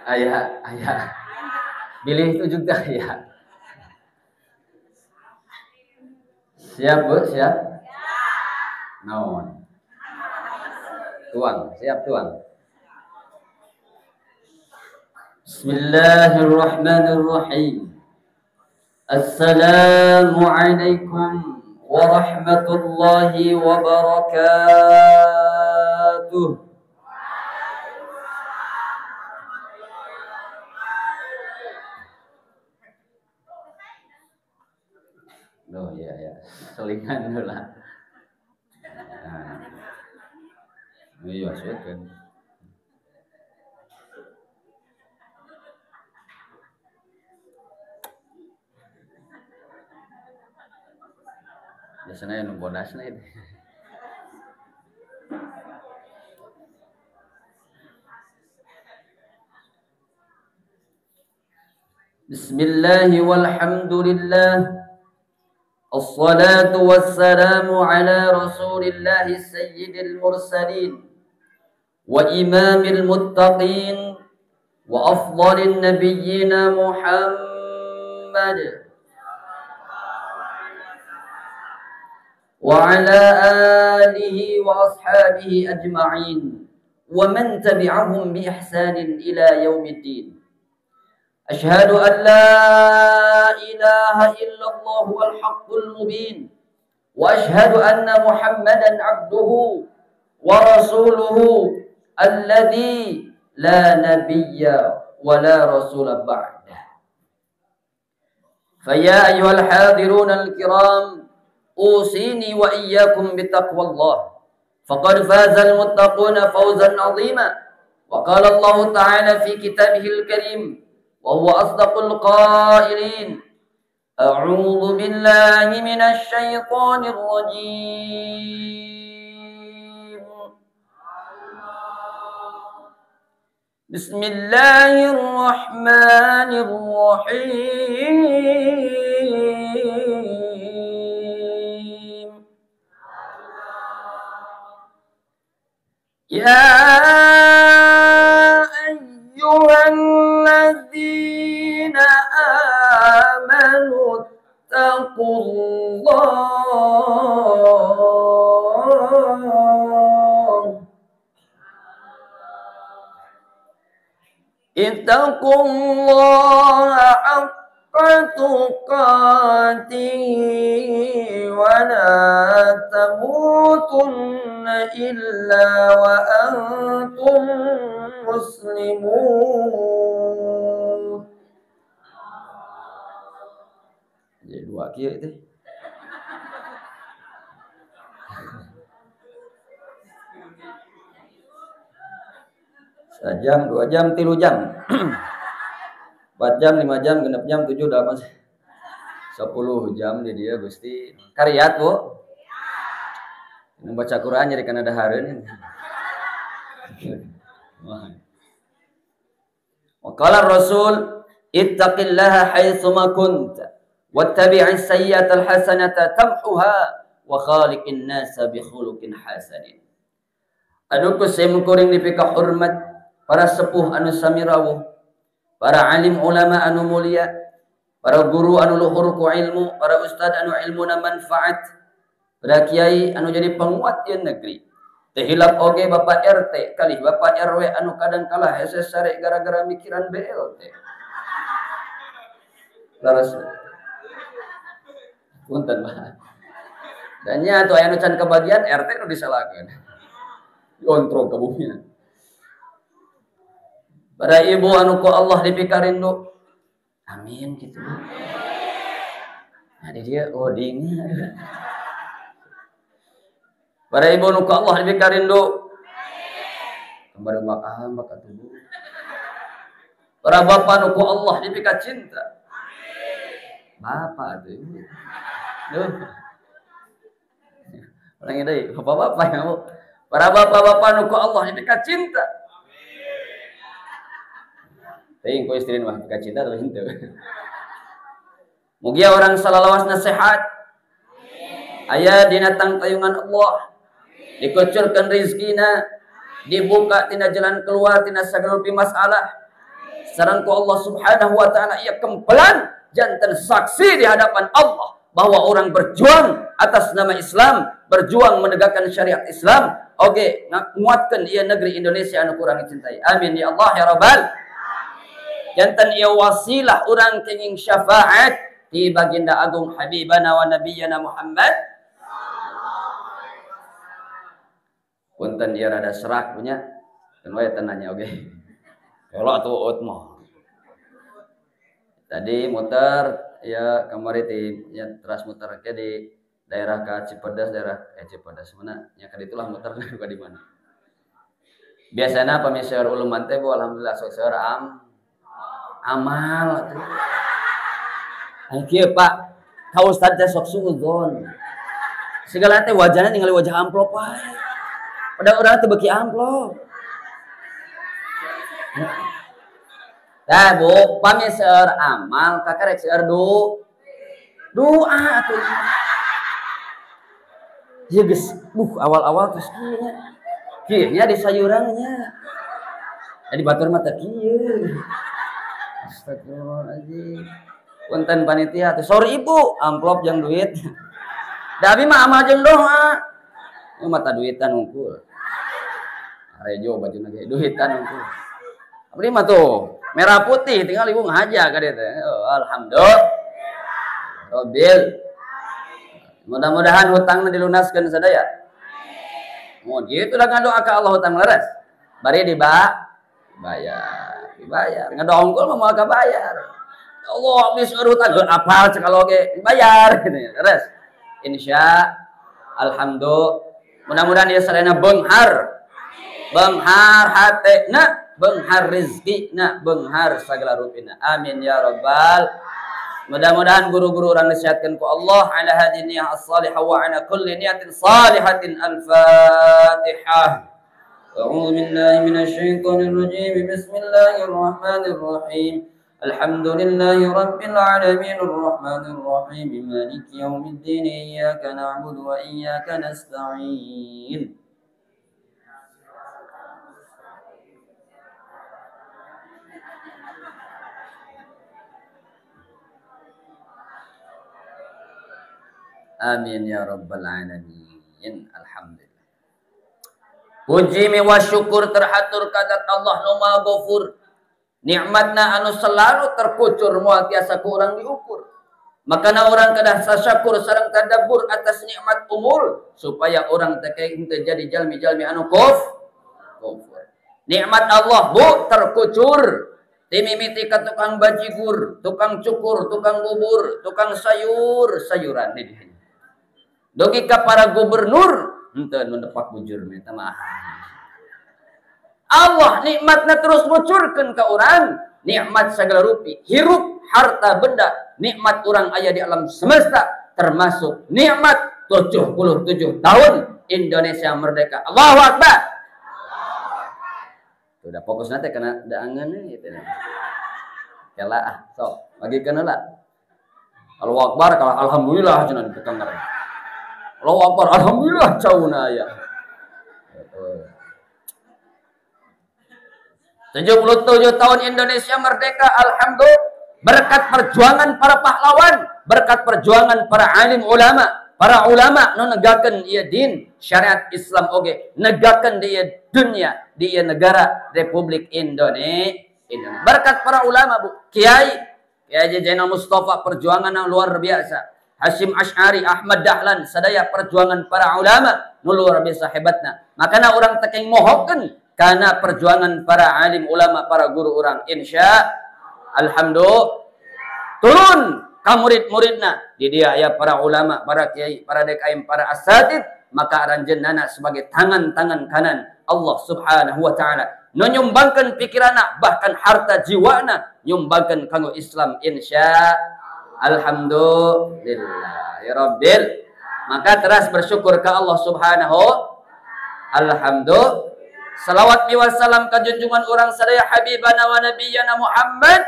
Ayah, ayah. Bilih itu juga ya. Siap, Bu? Siap? Naon? Tuang, siap tuang. Bismillahirrahmanirrahim. Assalamualaikum warahmatullahi wabarakatuh. Oh iya ya, selingan dulu lah. Nah. Iya, kan. Biasanya yang bonasnya itu. Bismillah walhamdulillah. الصلاة والسلام على رسول الله سيد المرسلين وإمام المتقين وأفضل النبيين محمد وعلى آله وأصحابه أجمعين ومن تبعهم بإحسان إلى يوم الدين. أشهد أن لا إله إلا الله الحق المبين وأشهد أن محمدا عبده ورسوله الذي لا نبي ولا رسول بعده. فيا أيها الحاضرون الكرام، أوصيني وإياكم بتقوى الله، فقد فاز المتقون فوزا عظيما. وقال الله تعالى في كتابه الكريم وهو أصدق القائلين: أعوذ بالله من الشيطان الرجيم. بسم الله الرحمن الرحيم. يا أيها الذين آمنوا اتقوا الله اتقوا الله حق تقاته ولا تموتن إلا وأنتم مسلمون. Jadi dua kia itu. Sejam, 2 jam, 3 jam, 4 jam, 5 jam, 6 jam, 7, 8, 10 jam di dia Gusti. Kariat Bu. Membaca Quran jadi kana dahareun. Wa qala Rasul, ittaqillaha haitsuma kunta wattabi'is sayyi'atal hasanata tamhuha wa khaliqin nasa bi khuluqin hasanin. Anu ku sim kuring dipika hormat para sepuh anu sami rawuh, para alim ulama anu mulia, para guru anu luhur ku ilmu, para ustad anu ilmuna manfaat, para kiai anu jadi penguat ieu negeri. Teu hilap oge Bapak RT kalih Bapak RW anu kadang kalah hese sare gara-gara mikiran BLT. Laras. Punten mah. Dan nya atuh aya nu can kebagian RT nu disalahkeun. Diontrog ka bumi. Para ibu anu ku Allah dipikarindu. Amin gitu. Nah, dia oh ding. Para ibu anu ku Allah dipikarindu. Kembali makan maka tubuh. Para bapak anu ku Allah dipika cinta. Bapak tuh. Duh. Orang ini bapak-bapak ya, Bu. Para bapak-bapak anu ku Allah dipika cinta. Teuing ku istri mah dipika cinta atau henteu. Mugia orang salalawasna sehat. Aya dina tangtayungan Allah. Dikucurkan rizkina, Dibuka tina jalan keluar tina sagala rupi masalah. Sareng ku Allah Subhanahu wa taala ieu kempelan janten saksi di hadapan Allah bahwa orang berjuang atas nama Islam, berjuang menegakkan syariat Islam. Oke, nguatkeun ieu negeri Indonesia anu kurang dicintai. Amin ya Allah ya Rabbal. Janten ieu wasilah urang kenging syafaat di baginda agung habibana wa nabiyana Muhammad. Punten ieu rada serak punya. Keun wae tenanya oge. Elok atuh uut mah. Tadi muter ya kamari ti ya teras muter ke di daerah ka Cipedes, daerah Cipedes mana nya ka ditulah muter ka di mana. Biasana pami seueur uluman teh Bu alhamdulillah sok seueur amal atuh. Ai kieu Pak, ka ustad teh sok suudzon. Segala teh wajahna ningali wajah amplop wae. Padahal urang teh beuki amplop. Tah Bu, pami seueur amal kakarek seueur doa atuh. Ya geus, awal-awal terus kieu nya. Kieu nya di sayurannya. Jadi batur mah teh kieu. Astagfirullahaladzim. Punten panitia teh sorry ibu, amplop jeung duit. Da abi mah amal jeung doa. Ieu mata duitan unggul. Arejo bajuna ge duitan unggul. Abdi mah tuh merah putih tinggal ibu ngaja ka dieu teh. Oh, alhamdulillah. Rabbil. Mudah-mudahan hutangna dilunaskeun sadaya. Mun kitu da ngadoa ka Allah hutang leres. Bari dibayar, dibayar. Ngadoa unggul mah moal kabayar. Ya Allah, abdi seueur hutang geus apal cek oge dibayar gitu ya. Leres. Insya alhamdulillah. Mudah-mudahan ieu sadayana beunghar. Beunghar hatena, beunghar rezekina, beunghar sagala rupina. Amin ya rabbal. Mudah-mudahan guru-guru orang nasihatkan ku Allah ala hadhihi niyah as-salihah wa ala kulli niyatin salihatin. Al-Fatihah. A'udzu billahi minasyaitonir rajim. Bismillahirrahmanirrahim. Alhamdulillahi rabbil alamin arrahmanir rahim maliki yaumiddin iyyaka na'budu wa iyyaka nasta'in. Amin ya rabbal alamin. Alhamdulillah. Puji miwa syukur terhatur kadat Allah nu Maha Ghafur. Nikmatna anu selalu terkucur moal tiasa ku urang diukur. Makana orang kedah sasyakur sareng tadabbur atas nikmat umur supaya orang teh henteu jadi jalmi-jalmi anu kufur. Nikmat Allah bu terkucur. Timimiti ka tukang bajigur, tukang cukur, tukang bubur, tukang sayur, sayuran di dieu. Dugi ka para gubernur henteu nu nepak bujur eta mah. Allah nikmatna terus ngucurkeun ka urang, nikmat sagala rupi, hirup, harta benda, nikmat urang aya di alam semesta termasuk nikmat 77 tahun Indonesia merdeka. Allahu Akbar. Udah fokus nanti kena daangan gitu. Kela ah, sok bagikeun heula. Allahu Akbar kalau alhamdulillah cenah dipegang. Allahu Akbar alhamdulillah cauna aya. 77 tahun Indonesia merdeka, alhamdulillah. Berkat perjuangan para pahlawan, berkat perjuangan para alim ulama, para ulama nu negakeun ieu din syariat Islam oge, negakeun di ieu dunia, di ieu negara Republik Indonesia. Berkat para ulama bu, Kiai Kiai Zainal Mustafa perjuangan yang luar biasa. Hasyim Asy'ari, Ahmad Dahlan, sadaya perjuangan para ulama nu luar biasa hebatna. Makana urang teh mohokeun karena perjuangan para alim ulama, para guru orang. Insya alhamdulillah turun ka murid-muridna di dia ya para ulama, para kiai, para dekaim, para asatid, maka aranjeunana sebagai tangan-tangan kanan Allah Subhanahu wa taala nu nyumbangkeun pikiranna bahkan harta jiwana nyumbangkeun kanggo Islam. Insya alhamdulillah ya rabbil. Maka terus bersyukur ke Allah Subhanahu. Alhamdulillah. Salawat wa salam ka junjungan urang sadaya habibana wa nabiyana Muhammad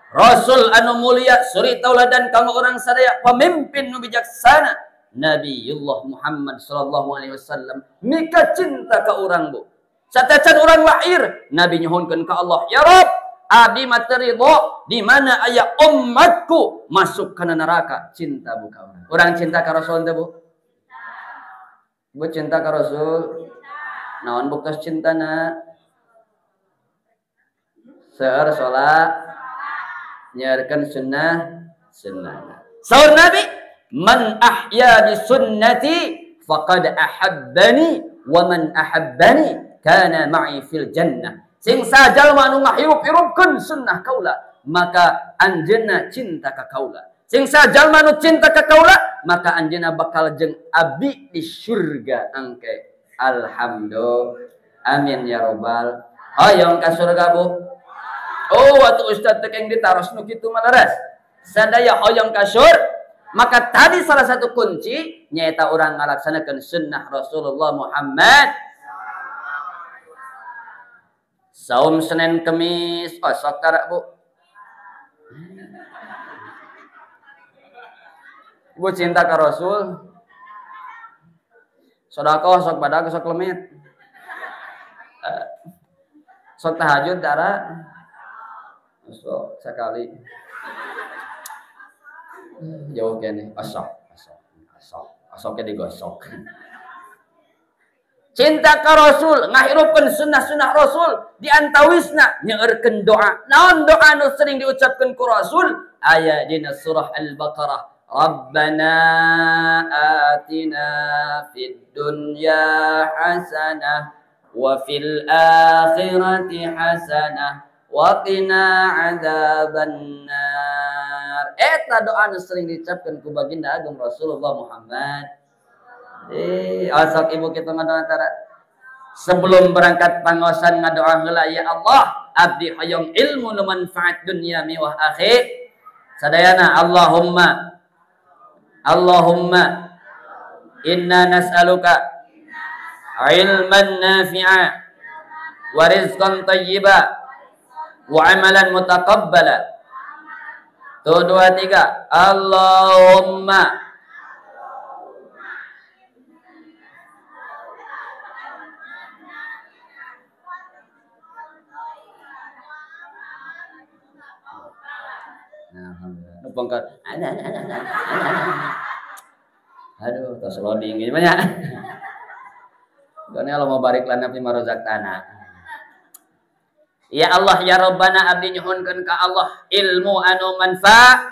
Rasul anu mulia suri tauladan kanggo urang sadaya, pemimpin nu bijaksana, Nabiullah Muhammad sallallahu alaihi wasallam mika cinta ka urang bu. Satacan urang lahir Nabi nyuhunkeun ka Allah, ya Rabb, abdi mah teu ridho di mana aya umatku masuk kana neraka. Cinta bu ka urang. Urang cinta ka Rasul teh bu? Bu cinta ka Rasul? Naon buktos cintana? Seueur salat, nyiarkeun sunnah sunnah. Saur Nabi, man ahya bi sunnati faqad ahabbani wa man ahabbani kana ma'i fil jannah. Sing sajalma anu ngahirup-hirupkeun sunnah kaula, maka anjeunna cinta ka kaula. Sing sajalma anu cinta ka kaula, maka anjeunna bakal jeung abdi di surga angke. Alhamdulillah. Amin ya robbal. Hoyong ka surga bu? Oh, atuh ustaz teh keng ditaros nu kitu mah leres. Sadaya hoyong ka surga. Maka tadi salah satu kunci nyaeta urang ngalaksanakeun sunnah Rasulullah Muhammad. Saum Senin Kemis, oh sok tara bu. Bu cinta ka Rasul. Sedekah sok badag sok lemit. Sok tahajud tara. Sok sekali. Jauh kene, asok, asok, asok, asoknya digosok. Cinta ka Rasul, ngahirupkeun sunnah-sunnah Rasul, diantawisna nyeurkeun doa. Naon doa nu sering diucapkeun ku Rasul? Aya dina surah Al-Baqarah. Rabbana atina fid dunya hasanah wa fil akhirati hasanah wa qina adzabannar. Eta doa nu sering diucapkeun ku baginda agung Rasulullah Muhammad. Asok ibu kita ngadoa tara. Sebelum berangkat pangosan ngadoa heula, ya Allah, abdi hoyong ilmu nu manfaat dunia miwah akhir. Sadayana Allahumma Allahumma inna nas'aluka ilman nafi'a wa rizqan thayyiba wa amalan mutaqabbala. Tuh 2 3. Allahumma alhamdulillah. Aduh, tos loading gini banyak. Gone lo mau barik lana fi marazaqtana. Ya Allah ya Rabbana abdi nyuhunkeun ka Allah ilmu anu manfaat,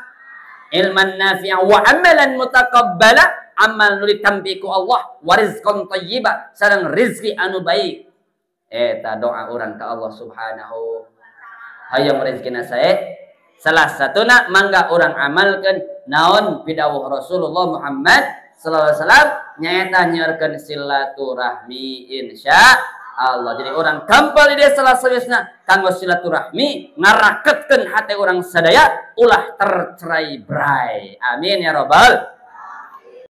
ilman nafi'a wa amalan mutaqabbala, amal nu ditampi ku Allah, wa rizqan thayyiba, sareng rezeki anu baik. Eta doa urang ka Allah Subhanahu. Hayang rezekina sae. Salah satuna mangga urang amalkeun naon pidawuh Rasulullah Muhammad sallallahu alaihi wasallam nyaeta nyeurkeun silaturahmi insya Allah. Jadi orang kampal di desa salah sawisna kanggo silaturahmi ngaraketkeun hate urang sadaya ulah tercerai berai. Amin ya robbal.